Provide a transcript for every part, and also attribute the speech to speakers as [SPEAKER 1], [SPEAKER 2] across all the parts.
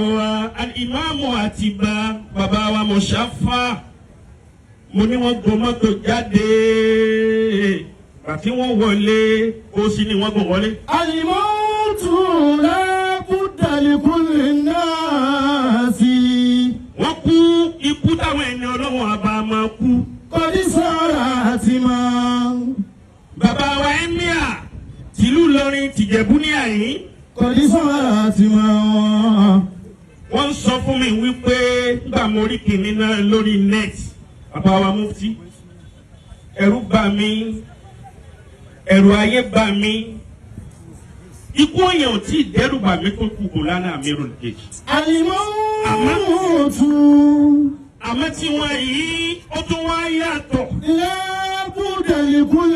[SPEAKER 1] wa Alìmáàmù Àtìbá, bàbá wa Mọ̀ṣáfà, mo ní wọ́n gun mọ́tò jáde. Àti wọ́n wọlé, ó sì ní wọ́n gùn wọlé.
[SPEAKER 2] الموت لا بد لكل الناس.
[SPEAKER 1] Wọ́n kú ikú táwọn ẹni Ọlọ́run àbá máa kú.
[SPEAKER 2] قد صار حتما.
[SPEAKER 1] Bàbá wa Emir tìlú Ìlọrin, tìjẹ̀bú ní àyín.
[SPEAKER 2] قد صار حتما.
[SPEAKER 1] Wọ́n ń sọ fún mi wípé nígbà mo rí kìnínní náà lórí net, bàbá wa Mufti, ẹ̀rù bà mí, ẹ̀rù ayé bà mí. Ikú òyìn ò tí ì dẹ́rù bà mí tó kú kò lánàá Amirul Jaysh.
[SPEAKER 2] الموت
[SPEAKER 1] Àmọ́ tí wọ́n yìí, ó tún wá yàtọ̀.
[SPEAKER 2] لا بد لكل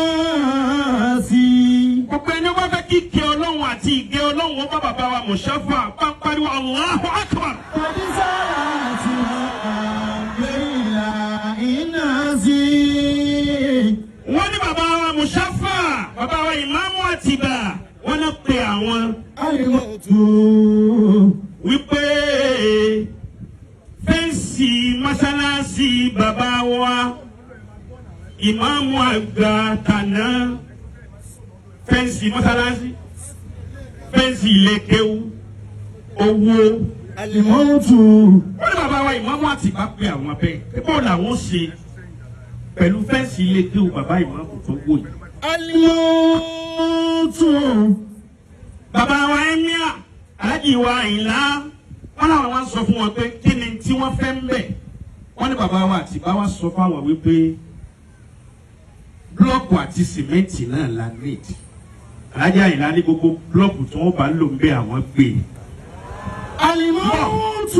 [SPEAKER 2] الناس.
[SPEAKER 1] Gbogbo ẹni wọ́n fẹ́ kí kẹ́ Ọlọ́run àti ìgẹ́ Ọlọ́run ó bá bàbá wa Mọ̀ṣáfà bá ń pariwo Allahu Akbar.
[SPEAKER 2] قد صار حتما بين الناس.
[SPEAKER 1] Wọ́n ní bàbá wa Mọ̀ṣáfà, bàbá wa Ìmáàmù Àtìbà, wọ́n náà pe àwọn
[SPEAKER 2] الموت
[SPEAKER 1] wípé fence mọ́sálásí bàbá wa Ìmáàmù àgbà tàná, fence mọ́sálásí, fence ilé kéwú, owó.
[SPEAKER 2] الموت
[SPEAKER 1] Wọ́n ní bàbá wa Ìmáàmù Àtìbá pé àwọn abẹ́ pé bọ́ọ̀ làwọn ṣe pẹ̀lú fence ilé kéwú bàbá ìmáàmù tó wò yìí.
[SPEAKER 2] الموت
[SPEAKER 1] Bàbá wa Emir Alájì wa Àyìnlá, wọn làwọn wá ń sọ fún wọn pé kí ni tí wọ́n fẹ́ ń bẹ̀. Wọ́n ní bàbá wa Àtìbá wa sọ fáwọn wípé block àti sìmẹ́ǹtì náà la need. Alájì Àyìnlá ní gbogbo block tí wọ́n bá lò ń bẹ, àwọn gbé.
[SPEAKER 2] الموت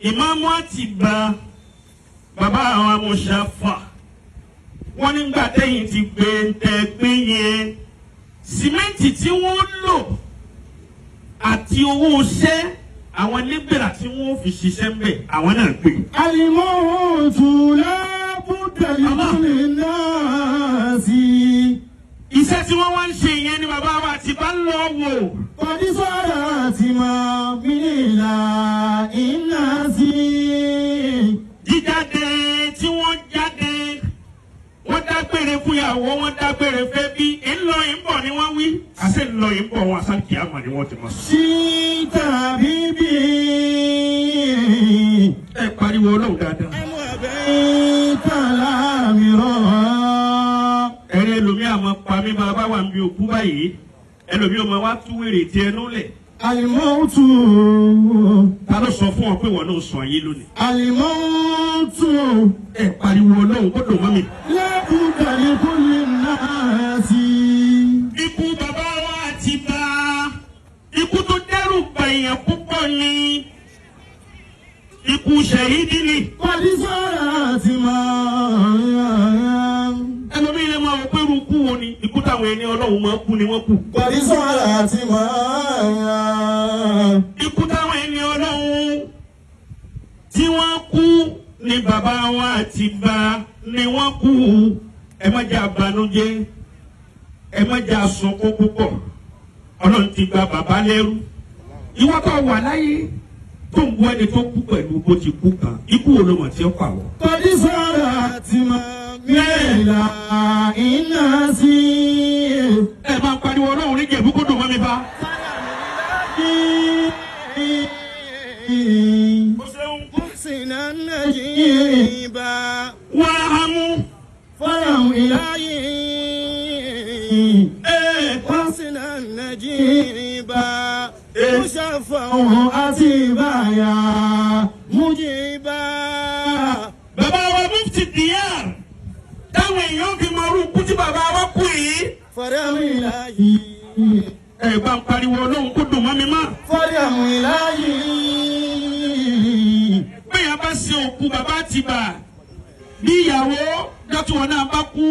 [SPEAKER 1] Ìmáàmù Àtìbá, bàbá àwọn amúṣàfà, wọ́n nígbà tẹ́yìn ti gbé ń tẹ́ gbé yẹn, sìmẹ́ǹtì tí wọ́n lò àti owó iṣẹ́ àwọn lébèrà tí wọ́n fi ṣiṣẹ́ ń bẹ̀, àwọn náà gbé.
[SPEAKER 2] الموت لا بد لكل الناس.
[SPEAKER 1] Iṣẹ́ tí wọ́n wá ń ṣe yẹn ni bàbá wa Àtìbá ń lọ wò.
[SPEAKER 2] قد صار حتما من الناس.
[SPEAKER 1] Jíjáde tí wọ́n jáde, wọ́n dágbére fúnyàwó, wọ́n dágbére fẹ́ bí ńlọ ìbọ̀ ni wọ́n wí. Àṣẹ ńlọ ìbọ̀ wọn, àṣà kìámà ni wọ́n ti mọ̀.
[SPEAKER 2] شئت بي
[SPEAKER 1] Ẹ pariwo Ọlọ́run dáadáa.
[SPEAKER 2] أبيت لا مراء.
[SPEAKER 1] Ẹ̀rí ẹlòmíì àmọ́ pa mí máa bá wà níbi òkú báyìí, ẹlòmíì ọmọ wa tú wèrè tí ẹnu lẹ̀.
[SPEAKER 2] الموت
[SPEAKER 1] Ta ló sọ fún ọ pé wọn náà sọ ayé lónìí?
[SPEAKER 2] الموت
[SPEAKER 1] Ẹ pariwo Ọlọ́run kó dùn mọ́ mi.
[SPEAKER 2] لا بد لكل الناس.
[SPEAKER 1] Ikú bàbá wa ti bá, ikú tó dẹ́rù bà èèyàn púpọ̀ ni, ikú ṣẹ̀hídì ni.
[SPEAKER 2] قد صار حتما.
[SPEAKER 1] Ẹlòmíì lè máa wọ pé irú ikú wo ni? Ikú táwọn ẹni Ọlọ́run máa kú ni wọ́n kú.
[SPEAKER 2] قد صار حتما.
[SPEAKER 1] Ikú táwọn ẹni Ọlọ́run tí wọ́n kú ni bàbá wa ti bá ni wọ́n kú. Ẹ má jẹ́ abanújẹ́, ẹ má jẹ́ asunkún púpọ̀. Ọlọ́run ti gba bàbá lẹ́rú. Ìwọ tó wà láyé tó ń bu ẹni tó kú pẹ̀lú bó ti kú kan, ikú wo ló mọ̀ tí ó pa wọ́?
[SPEAKER 2] قد صار حتما من الناس.
[SPEAKER 1] Ẹ máa ń pariwo Ọlọ́run ní Jẹ̀bú kó dùn mọ́ mi bá. O ṣeun.
[SPEAKER 2] محسنا نجيبا.
[SPEAKER 1] Wá hámú.
[SPEAKER 2] فرح إلهي.
[SPEAKER 1] Ee.
[SPEAKER 2] محسنا نجيبا.
[SPEAKER 1] إيه.
[SPEAKER 2] مشفع أتبايا مجيبا.
[SPEAKER 1] Bàbá wa Mufti Diyar, táwọn èèyàn fi máa rú kú tí bàbá wa kú yìí.
[SPEAKER 2] فرح إلهي.
[SPEAKER 1] Ẹ bá ń pariwo Ọlọ́run kó dùn mọ́ mi mọ́.
[SPEAKER 2] فرح إلهي.
[SPEAKER 1] Bẹ́ẹ̀ bá ṣe òkú bàbá ti bà bí ìyàwó dọ́tí, wọn náà bá kú,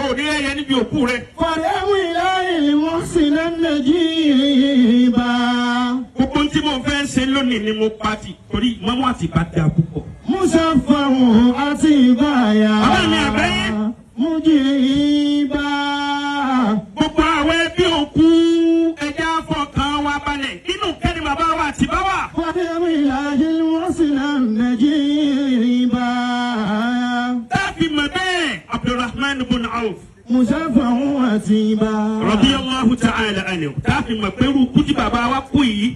[SPEAKER 1] òní ẹ̀yẹ níbi òkú rẹ̀.
[SPEAKER 2] فرح إلهي محسنا نجيبا.
[SPEAKER 1] Gbogbo tí mo fẹ́ ṣe lónìí ni mo pa tì torí mọ́mú àti bá dáa púpọ̀.
[SPEAKER 2] مشفع أتبايا
[SPEAKER 1] Bàbá mi àgbáyé.
[SPEAKER 2] مجيبا.
[SPEAKER 1] Gbogbo àwọn ẹbí òkú, ẹja fọkàn wa balẹ̀ nínú kẹ́ni bàbá wa àti bun Auf
[SPEAKER 2] مشفع عتيبا
[SPEAKER 1] radiyallahu ta'ala anhu táàfin mọ̀ pé irú kú tí bàbá wa kú yìí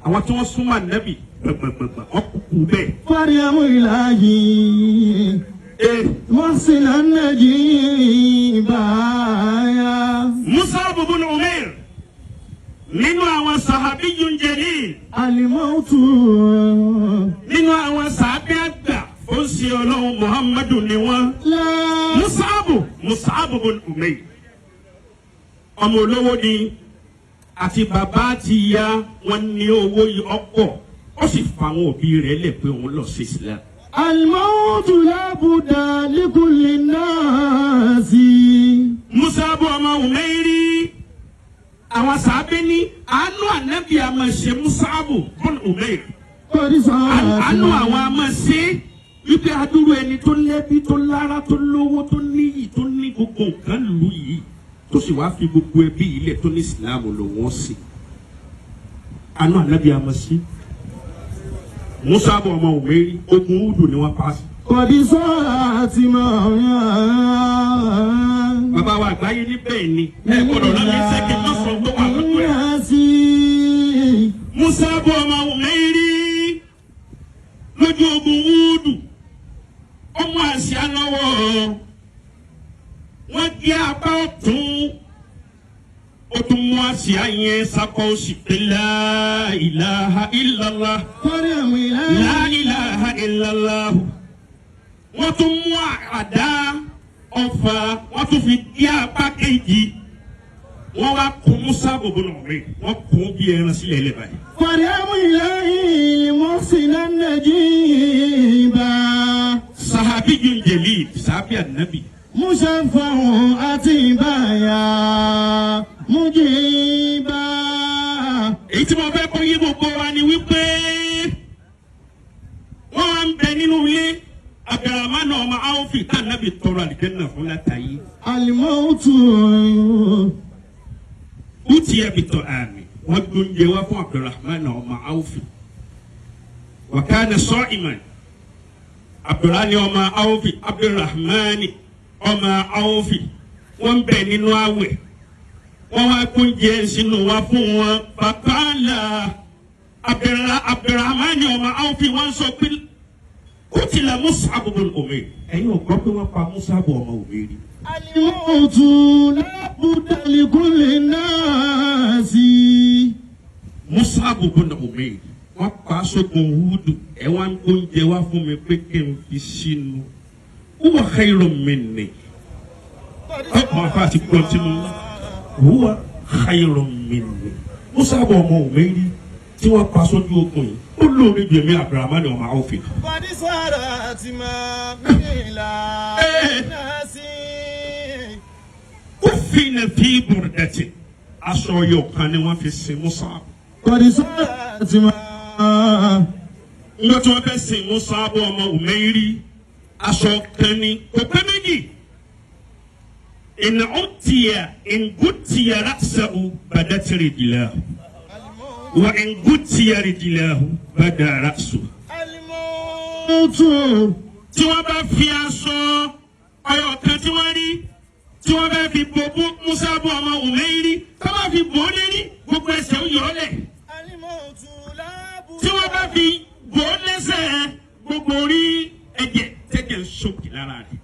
[SPEAKER 1] àwọn tí wọ́n súnmọ́ ànábì gbàgbàgbàgbà wọ́n kú bẹ́ẹ̀.
[SPEAKER 2] فريم إلهي
[SPEAKER 1] Ee,
[SPEAKER 2] محسنا نجيبا
[SPEAKER 1] Mus'ab bun Umair nínú àwọn sahabiyyun jalil
[SPEAKER 2] الموت
[SPEAKER 1] nínú àwọn sàábẹ́ àgbà ó ń ṣe ọlọ́run Muhammadu ni wọ́n.
[SPEAKER 2] لا
[SPEAKER 1] Mus'ab bun Umair ọmọ olówó ni àti bàbá àti ìyá wọn ní owó yìí ọ̀pọ̀ ó sì fa àwọn òbí rẹ̀ lẹ̀ pé òun lọ sí Islam.
[SPEAKER 2] الموت لا بد لكل الناس
[SPEAKER 1] Mus'ab ọmọ Umairi àwọn sàábẹ́ ní àánú ànábì àmọ̀ ṣe Mus'ab bun Umair
[SPEAKER 2] قد صارت
[SPEAKER 1] àánú àwọn àmọ̀ ṣe wípé adúrú ẹni tó lẹ́bí tó lára tó lówó tó níyì tó ní gbogbo nǹkan lù yìí tó sì wá fi gbogbo ẹbí yìí lẹ̀ tó ní ìsìlámù lòun ó sì àánú ànábì àmọ̀ sí Mus'ab ọmọ Umairi ogun Udu ni wọ́n pa sí.
[SPEAKER 2] قد صارت معنا
[SPEAKER 1] Bàbá wa àgbáyé ní bẹ́ẹ̀ ni ẹ gbọ́dọ̀ lọ́ọ́ sẹ́kì má sọ tó wà lọ́dọ̀ ẹ̀.
[SPEAKER 2] الناس
[SPEAKER 1] Mus'ab ọmọ Umairi lójú ogun Údù ọmọ àṣà lọ́wọ́ wọ́n gé apá ọ̀tún ó tún mú àṣà yẹn sápá òsì pé la ilaha illallah
[SPEAKER 2] فريم إلهي
[SPEAKER 1] la ilaha illallah wọ́n tún mú àdá ọfà wọ́n tún fi gé apá kejì wọ́n wá kún Mus'ab ibn Umair wọ́n kún bí ẹran sílẹ̀ lẹ́bàá yìí.
[SPEAKER 2] فريم إلهي محسنا نجيبا
[SPEAKER 1] Sahabiyun jalil sahabi anabi
[SPEAKER 2] مشفع عتيبا يا مجيبا
[SPEAKER 1] èyí tí mo fẹ́ kó yé gbogbo wa ni wípé wọ́n wá ń bẹ nínú ilé Abdulrahman ọmọ Awfi tá anabi tọrọ àlìjẹ́nà fún látàyé
[SPEAKER 2] الموت
[SPEAKER 1] ó ti ẹbí tọ àmì wọ́n gbóúnjẹ wá fún Abdulrahman ọmọ Awfi wa kana sa'iman Abdulrahman ọmọ Awfi Abdulrahman ọmọ Awfi wọ́n ń bẹ nínú àwẹ̀ wọ́n wá gbóúnjẹ sínú wá fún wọn faqala Abdulrahman ọmọ Awfi wọ́n sọ pé qutila Mus'ab ibn Umayr ẹ̀yin ò gbọ́ pé wọ́n pa Mus'ab ọmọ Umayr rí.
[SPEAKER 2] الموت لا بد لكل الناس
[SPEAKER 1] Mus'ab ibn Umayr wọ́n pa sógun Uhudu ẹ wá ń gbóúnjẹ wá fún mi pé kí n fi sínú huwa khayrun minni ọkọ̀ afa àti gbọ́n tí mo ń huwa khayrun minni Mus'ab ọmọ Umayr tí wọ́n pa sójú ogun yìí ó lóore ju èmi Abdulrahman ọmọ Awfi.
[SPEAKER 2] قد صارت ما من الناس
[SPEAKER 1] Kuffina fi burdati aṣọ ọyọ kan ni wọ́n fi sin Mus'ab.
[SPEAKER 2] قد صارت ما
[SPEAKER 1] Nígbà tí wọ́n fẹ́ sin Mus'ab ọmọ Umayri aṣọ kan ni kò pé méjì. In utiya in gutiya ra'sahu badat rijlahu wa in gutiya rijlahu bada ra'suhu.
[SPEAKER 2] الموت
[SPEAKER 1] Tí wọ́n bá fi aṣọ ọyọ kan tí wọ́n rí tí wọ́n bá fi bo Mus'ab ọmọ Umayri tó bá fi bò ó lérí gbogbo ẹsẹ̀ ó yọ ọ́ lẹ̀.
[SPEAKER 2] الموت لا بد
[SPEAKER 1] Tí wọ́n bá fi bò ó lẹ́sẹ̀ gbogbo orí ẹ̀jẹ̀ tẹ́jẹ̀ ń sókè lára rẹ̀.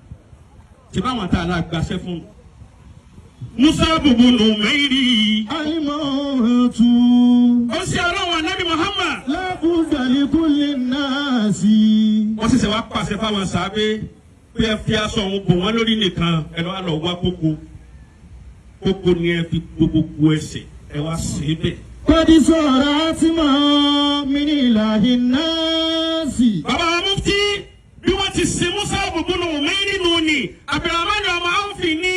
[SPEAKER 1] Tí báwọn tá a lá gbaṣẹ́ fún un. Mus'ab ibn Umayri.
[SPEAKER 2] الموت
[SPEAKER 1] Ó ṣe ọlọ́run Ànábì Muhammad.
[SPEAKER 2] لا بد لكل الناس
[SPEAKER 1] Wọ́n ṣẹ̀ṣẹ̀ wá pàṣẹ fáwọn sàábé pé ẹ fi aṣọ òun bò wọ́n lórí nìkan ẹ lọ́wọ́ lọ wá kókó. Kókó ni ẹ fi gbogbo ẹsẹ̀ ẹ wá sí bẹ́ẹ̀.
[SPEAKER 2] قد صارت ما من إله الناس
[SPEAKER 1] Bàbá wa mufti bí wọ́n ti sin Mus'ab ibn Umayr nù ni Abdulrahman ọmọ Awfi ní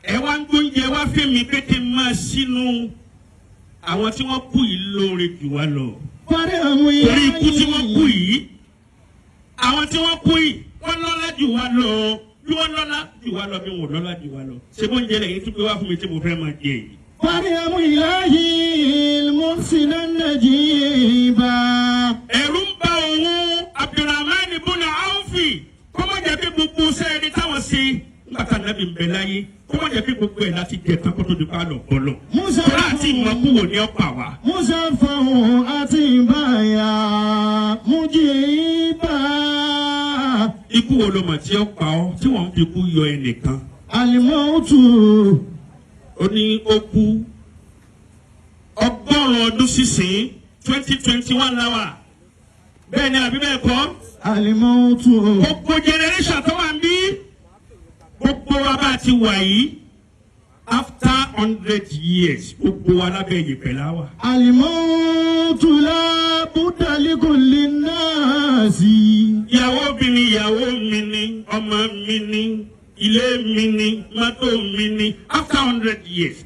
[SPEAKER 1] ẹ wá ń gbóúnjẹ wá fún mi pé kí n máa sínú àwọn tí wọ́n kú yìí lóore jù wá lọ.
[SPEAKER 2] فريم
[SPEAKER 1] Torí ikú tí wọ́n kú
[SPEAKER 2] إلهي
[SPEAKER 1] yìí àwọn tí wọ́n kú yìí wọ́n lọ́lá jù wá lọ bí wọ́n lọ́lá jù wá lọ bí wọ́n lọ́lá jù wá lọ. Ṣé bó ń jẹ lẹ́yìn tó gbé wá fún mi tí mo fẹ́ máa jẹ yìí?
[SPEAKER 2] فريم إلهي المحسن النجيبا
[SPEAKER 1] Ẹ̀rù ń ba òun Abdulrahman ibn Awfi kó má jẹ́ pé gbogbo sẹ́ẹ̀dì táwọn ṣe Nígbà tá ànábì ń bẹ láyé, kó má jẹ́ pé gbogbo ẹ̀ láti jẹ tán kó tó di pa lọ bọ́lọ̀.
[SPEAKER 2] Musa
[SPEAKER 1] Kọ́lá àti ìmọ̀kúwò ni ó pa wá.
[SPEAKER 2] Musa àtìbáyà mujiba.
[SPEAKER 1] Ikú wo ló mọ̀ tí ó pa ọ́ tí wọ́n fi kú yọ ẹnìkan?
[SPEAKER 2] Alimọ́tù.
[SPEAKER 1] Ó ní ó kú 100 ọdún sísìn, 2021 láwà. Bẹ́ẹ̀ ni àbí bẹ́ẹ̀ kọ́?
[SPEAKER 2] Alimọ́tù.
[SPEAKER 1] Gbogbo generation tó wà ń bí, gbogbo wa bá ti wà yìí, after 100 years, gbogbo wa lábẹ́ ìyèpẹ̀ la wà.
[SPEAKER 2] Alimọ́tù la budda likulli nasi.
[SPEAKER 1] Ìyàwó obìnrin, ìyàwó mi ni, ọmọ mi ni, ilé mi ni, mọ́tò mi ni, after 100 years,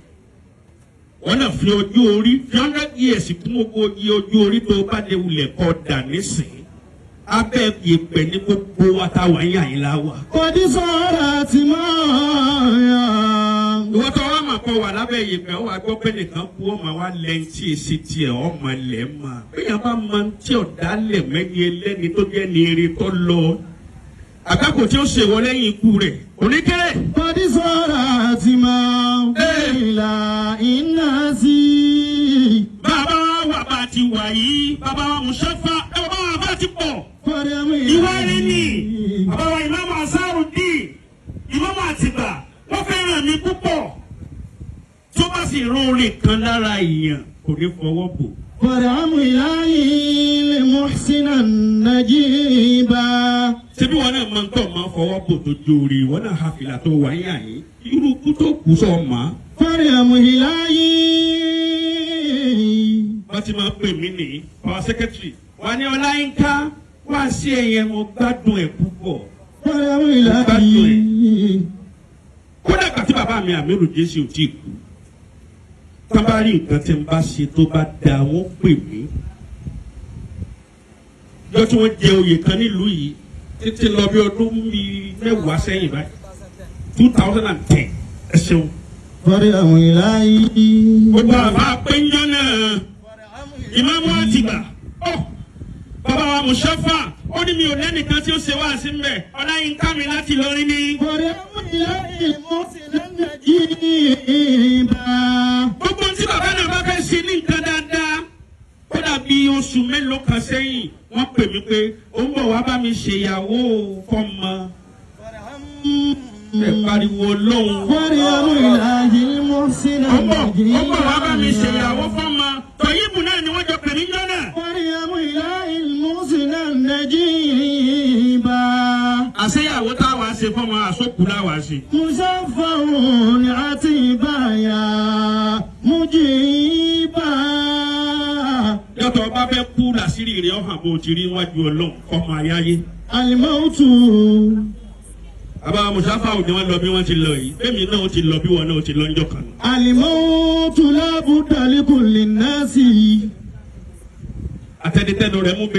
[SPEAKER 1] wọ́n náà fi ojú orí fi 100 years kún gbogbo iye ojú orí tó bá lè wulẹ̀ kọ́ dà nísìnyí, abẹ́ ìyèpẹ̀ ní gbogbo wa tá a wà ń yà yín la wà.
[SPEAKER 2] Qad sarat maya.
[SPEAKER 1] Ìwọ́n tó wá mà kọ́ wà lábẹ́ ìyèpẹ̀, ó wà gbọ́ pé nìkan kú, ọmọ wa lẹ́ńtì èsì tiẹ̀, ọmọ lẹ̀ mà bẹ́ẹ̀ bá máa ń tí ọ̀dà lẹ̀ mẹ́ni ẹlẹ́ni tó jẹ́ ní eré tó lọ àgbákò tí ó ṣe wọ lẹ́yìn ikú rẹ̀ oníkéré.
[SPEAKER 2] Qad sarat ma ila innasi.
[SPEAKER 1] Bàbá wa wà bá a ti wà yìí, bàbá wa Mùsàfà ẹ, bàbá wa bá ti pọ̀.
[SPEAKER 2] Fariam.
[SPEAKER 1] Ìwà rẹ̀ ni bàbá wa Ìmáàmù Asárùdín, Ìmáàmù Àtìbà, wọ́n fẹ́ràn mi púpọ̀. Tó bá sì rún orin kan lára èèyàn, kò ní fọwọ́ bò.
[SPEAKER 2] Fariam ilahi muhsina najiba.
[SPEAKER 1] Ṣebí wọn náà máa ń tọ̀ máa ń fọwọ́ bò tó jóore, wọn náà ha fìlà tó wà yín àyín, irú kú tó kù sọ ma.
[SPEAKER 2] Fariam ilahi.
[SPEAKER 1] Wọ́n ti máa ń pè mí ní our secretary wà ní Ọláyínká wá sí ẹ̀yẹ, mo gbádùn ẹ̀ púpọ̀.
[SPEAKER 2] Fariam ilahi.
[SPEAKER 1] Kódà kàtí bàbá mi Àmírù Jésù ò tí ì kú, tá bá rí nǹkan tí n bá ṣe tó bá da, wọ́n pè mí. Yọ tí wọ́n jẹ oyè kan nílùú yìí títí lọ bí ọdún bíi 10 sẹ́yìn báyìí, 2010, ẹ ṣeun.
[SPEAKER 2] Fariam ilahi.
[SPEAKER 1] Gbogbo àbá péjọ náà, Ìmáàmù Àtìgbà ọ, bàbá wa Mùsàfà, ó ní mi ò lẹ́nìkan tí ó ṣe wá sí mbẹ̀, Ọláyínká mi láti lọrin ní.
[SPEAKER 2] Fariam ilahi muhsina najiba.
[SPEAKER 1] Gbogbo tí bàbá náà bá fẹ́ ṣe ní nǹkan dáadáa, ó dàbí oṣù mélòó kan sẹ́yìn, wọ́n pè mí pé ó ń bọ̀ wá bá mi ṣèyàwó fọ́mọ. Ẹ pariwo lóhùn.
[SPEAKER 2] Fariam ilahi muhsina
[SPEAKER 1] Ó ń bọ̀, ó ń bọ̀ wá bá mi
[SPEAKER 2] najiba.
[SPEAKER 1] ṣèyàwó fọ́mọ. Tọ̀yìnbù náà ni wọ́n jọ pè mí jọ náà.
[SPEAKER 2] Fariam ilahi muhsina najiba.
[SPEAKER 1] Àṣeyàwó táwa ṣe fọ́mọ, àṣọkù láwa ṣe.
[SPEAKER 2] Musaffahun atibaya mujiba.
[SPEAKER 1] Yàtọ̀ ọba fẹ́ kú, làṣírí rẹ̀ ọ̀hàn bó ti rí wájú Ọlọ́run kọ́mọ ayáyé.
[SPEAKER 2] Alimautu.
[SPEAKER 1] Bàbá Mùsàfà ò ní wọn lọ bí wọ́n ti lọ yìí, bẹ́ẹ̀mi náà ó ti lọ bí wọn náà ó ti lọ ńjọ́ kan.
[SPEAKER 2] Alimautu la budda likulli nasi.
[SPEAKER 1] Àtẹnitẹ́nu rẹ̀ mú.